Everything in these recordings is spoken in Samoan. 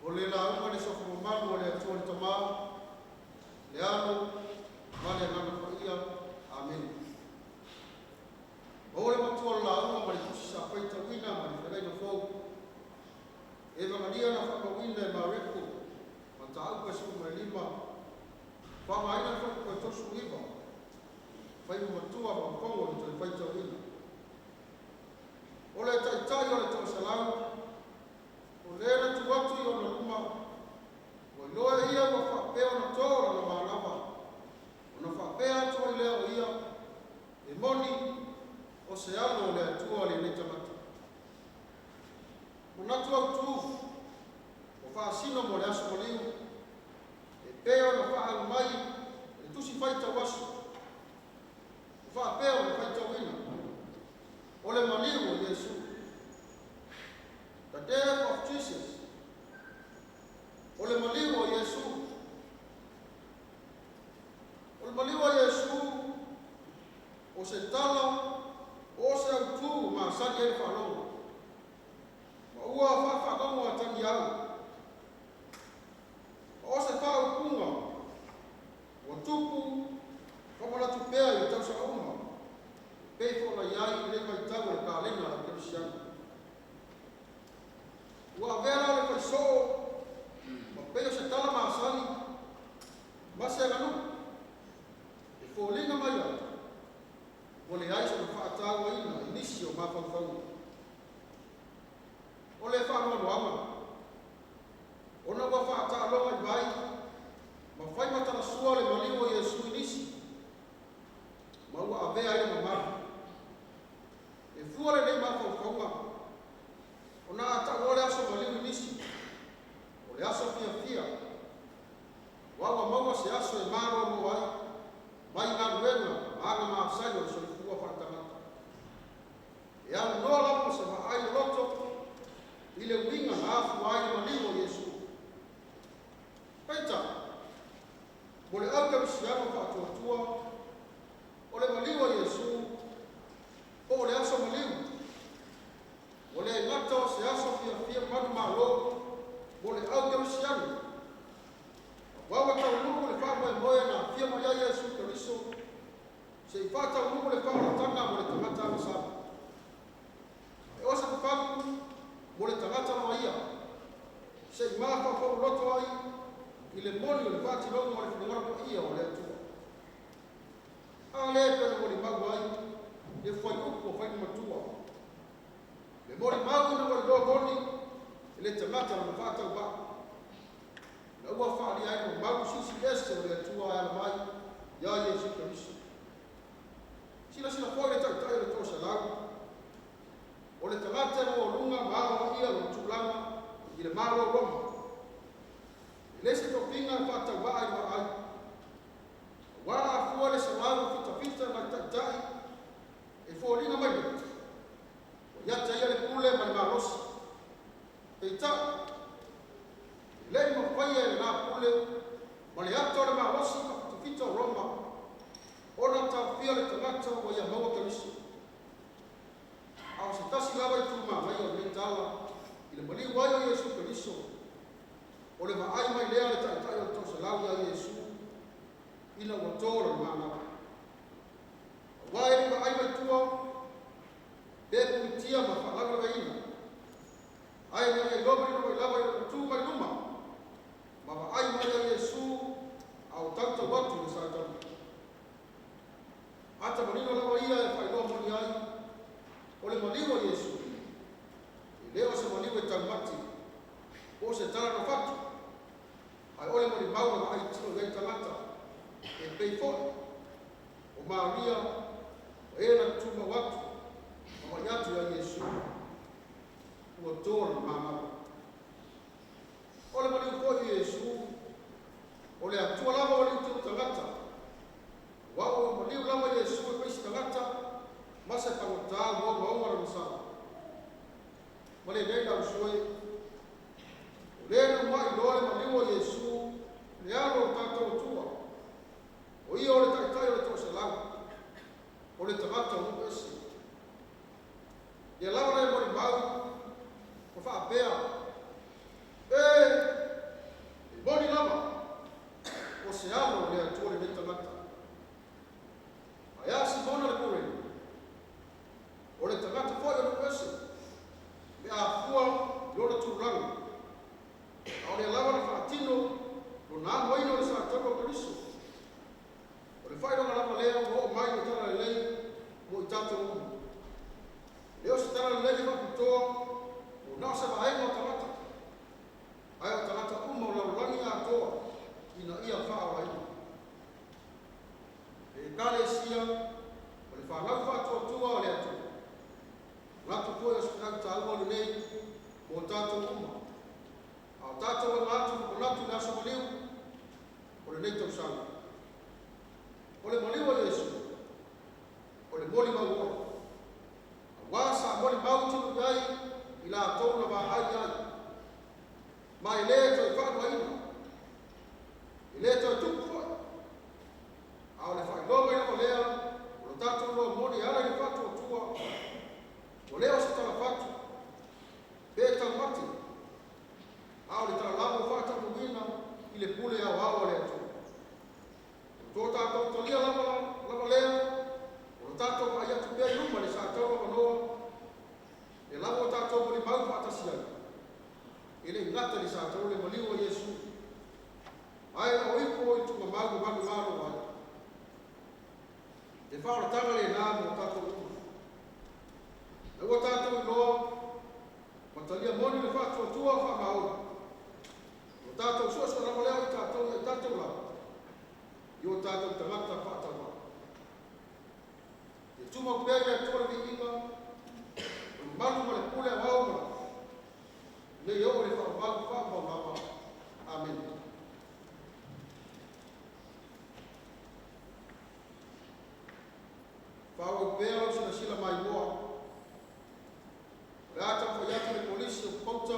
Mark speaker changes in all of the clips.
Speaker 1: O le lauga le sofa mamalu o le Atua le Tamā, le Alo, ma le Agaga Paia. Amene. Maua le matua o le lauga ma le tusi sa faitauina ma le feagaiga fou. Evagalia na faamauina e Mareko, Mataupu e 15, faaaogaina le fuaiupu e 39, fai ma matua faamafango i le toe faitauina. O le taitai o le toaselau, o le na tu atu i ona luma, ua iloa e ia ua faapea ona to lana manava, ona faapea atu ai lea o ia, e moni, o se alo o le Atua lenei tagata. Manatu autu, o faasino mo le aso maliu, e pei ona faaali mai le tusi faitau aso, o faapea ona faitauina, o le maliu o Iesu. The death of Jesus. O le maliu o Iesu. O le maliu o Iesu, o se tala, o se autū masani ai le faalogo. Ma ua faafagogo atagiau. Ma o se faaupuga, ua tupu, famanatu pea i tausaga uma. Pei foi ona i ai i lenei vaitau o le kalena a le kerisiano. Ua avea la le faisoo, ma pei o se tala masani, ma se aganuu, e foliga mai ai, ua leai sona faatauaina i nisi o mafaufauga. O le faanoanoaga, ona ua faataaloga i vai, ma fai matalasua le maliu o Iesu i nisi, ma ua avea ai le mamalu. E fua lenei mafaufauga, ona a ta'ua le aso maliu i nisi, o le aso fiafia, ua ua maua se aso e malolo ai, mai galuega ma aga masani o le soifua faaletagata. E aunoa lava ma se vaai loloto i le uiga na afua ai le maliu o Iesu. Peitai, mo le au kerisiano faatuatua, o le maliu o Iesu, po o le aso maliu, ua le gata o se aso fiafia manumalo mo le au kerisiano, aua ua taunuu le faamoemoe na afia mai ai Iesu Keriso, se'i faataunuu le faaolataga mo le tagata agasala. E o se fafagu mo le tagata lava ia, se'i mafaufauloto ai i le moni o le faatinoga o le finagalo paia o le Atua. A lea e pei ona molimau ai le fuaiupu o faimamatua. Le molimau ina ua iloa moni e le tagata lona faatauvaa. Na ua faaalia ai le mamalu silisili ese o le Atua e ala mai ia Iesu Keriso. Silasila foi le taitai o le toaselau, o le tagata e maualuga ma aloaia lona tulaga i le Malo o Roma. E le se tofiga e faatauvaa i le vaai. Aua a fua le selau o fitafita na taitai e foliga mai lea, ua ia te ia le pule ma le malosi. Peitai, e le i mafaia e lena pule ma le ata o le malosi faafitafita o Roma ona taofia le tagata ua ia maua Keriso. A o se tasi lava itu manaia o lenei tala i le maliu ai o Iesu Keriso, o le vaai mai lea le taitai o le toaselau ia Iesu ina ua to lona manava. Aua e le vaai mai tua, pe puitia ma faalavelaveina, ae na ia iloa manino mai lava i lona tu mai luma, ma vaai mai ia Iesu a o tautau atu i le sa. Ata manino lava ia e faailoa moni ai, o le maliu o Iesu, e le o se maliu e taumati, po o se tala na fatu, ae o le molimau na vaai tino i ai tagata, e pei foi o Maria, o e na tumau atu, ma vaai atu ia Iesu, ua to lona manava. O le maliu foi o Iesu, o le Atua lava o liu teu tagata, aua ua maliu lava Iesu e faisi tagata, ma se pagota ua ogaoga lona sao. Ma lenei lau sue, o le na uma'i loa le maliu o Iesu, le alo o tatou Atua, o ia o le taitai o le toaselau, o le tagata o nuu ese. Ia lava le molimau, ma faapea, e, uma. A o tatou aga atu manatu i le aso maliu o lenei tausaga. O le maliu o Iesu, o le molimau ola. Auā sa molimau tino i ai i latou na vaai i ai. Ma e lē toe faaluaina, e lē toe tupu foi. A o le faailoga i lava lea o lo tatou iloa moni e ala i le faatuatua, ua le o se talafatu pe taumate, a o le talalava ua faataunuuina i le pule aoao a le Atua. O to tatou talia lava lava lea, o lo tatou vaai atu pea i luma le sa tau avanoa, e lava o tatou molimau faatasi ai. E le i gata i le sa tau le maliu o Iesu, ae o ifo i tugamau ma manumalo ai. E faaolataga lenā mo tatou uma. Na ua tatou iloa, ma talia moni le faatuatua faamaoni. O tatou suasua lava lea o i tatou ia i tatou lava, i o tatou tagata faatauvaa. E tumau pea i le Atua le viiga, o le malu ma le pule aoao ma nei oo le faavavau faavavau lava. Amene. Faaauau pea lau silasila maimoa. O le a taumafai atu le Kolisi o Papauta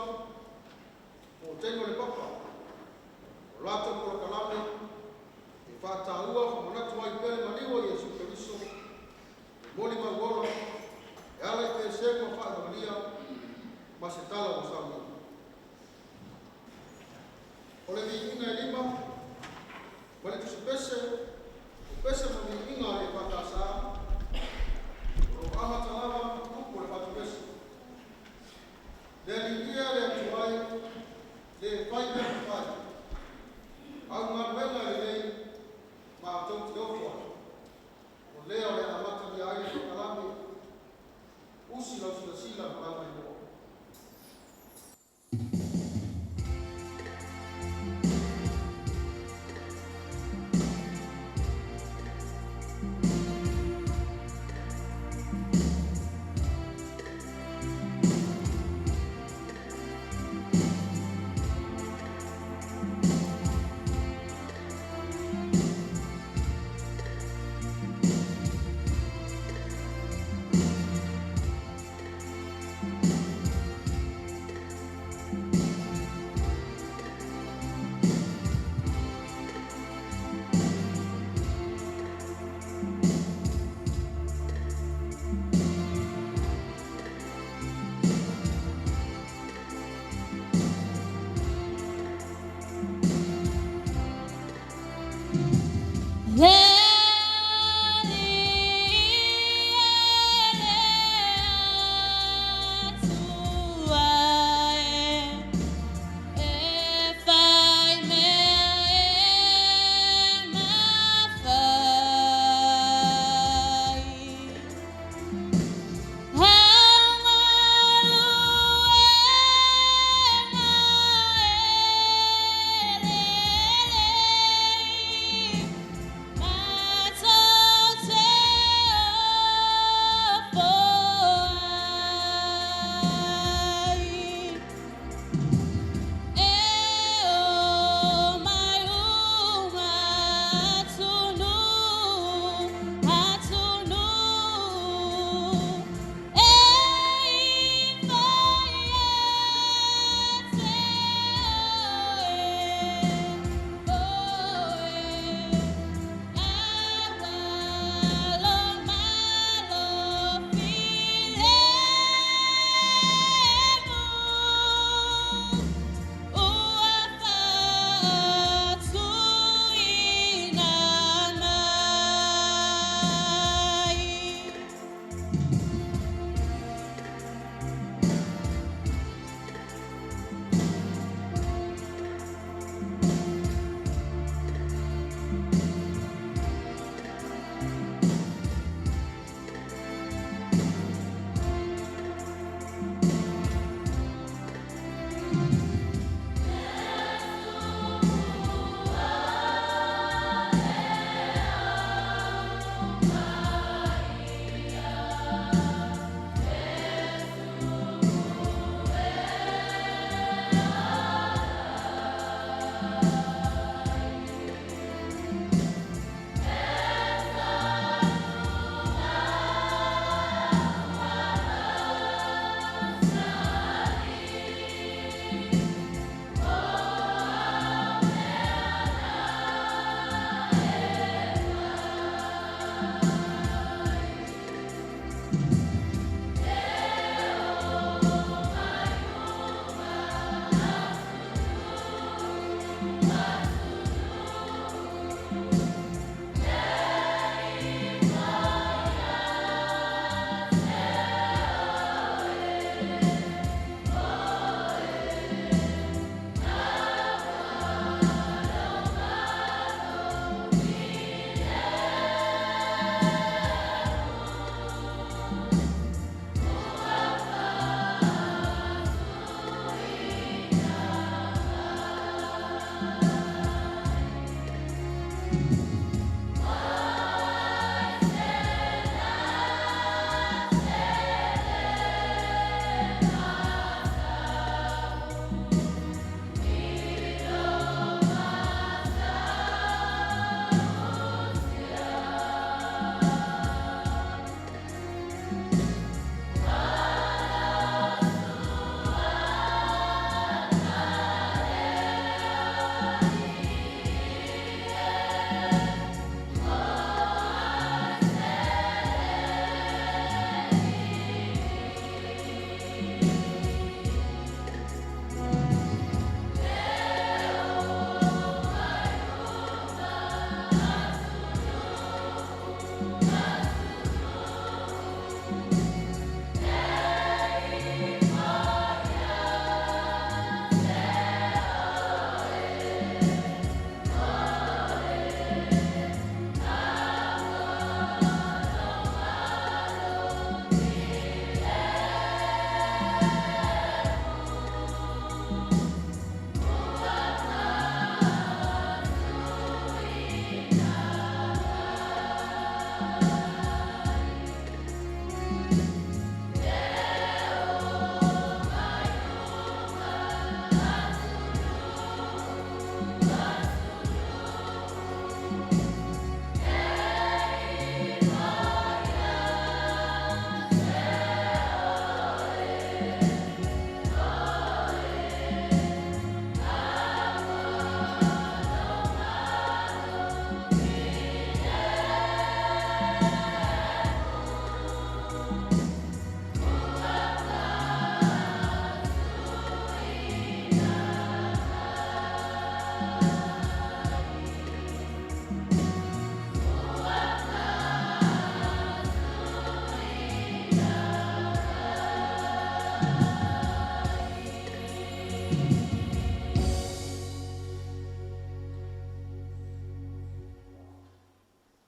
Speaker 1: po o teine o le papa o latou polokalame e faataua faamanatu ai pea le maliu o Iesu Keriso, le molimau ola e ala i pesega ma faailogalia ma se tala ua saunia. O le viiga e lima ma le tusipese o pese ma viiga a